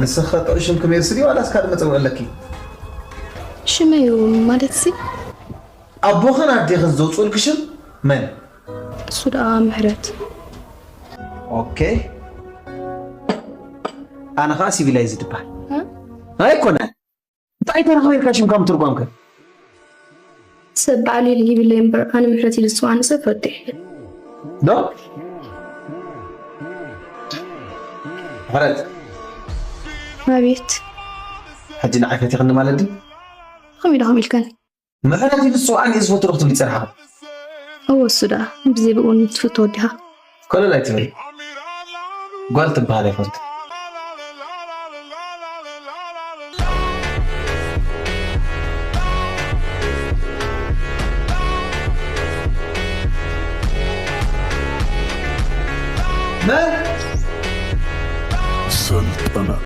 ንስኺ ጥዑይ ሽምኪ ሜርሲ ድዩ ዋላስ ካልእ መጸውዒ ኣለኪ? ሽመይ እዩ ማለት ሲ ኣቦኽን ኣዴኽን ዘውፅኡልኪ ሽም መን? እሱ ደኣ ምሕረት። ኦኬ። ኣነ ከዓ ሲቪላይዝድ ይበሃል። ኣይኮነ። እንታይ ተረኽበ ኢልካ ሽምካ ምትርጓምከ? ሰብ ባዕሉ ኢሉ ይብለይ እምበር ኣነ ምሕረት ኢሉ ዝፅዋዕኒ ሰብ ፈቱ። ዶ? ምሕረት፣ ኣቤት። ሕጂ ንዓይ ፈቲኽኒ ማለት ድዩ? ከመይ ኢልኩም ኢልከን? ምሕረት ኢሉ ዝፅዋዕኒ እየ ዝፈቱ ዶ ክትብሊ ፀኒሕኺ? እወ እሱ ደኣ ብዘይ ብኡ ትፍቶ ወዲኻ። ኮለል ኣይትበል። ጓል ትበሃል ኣይፈቱ። መን? ሰልጠነ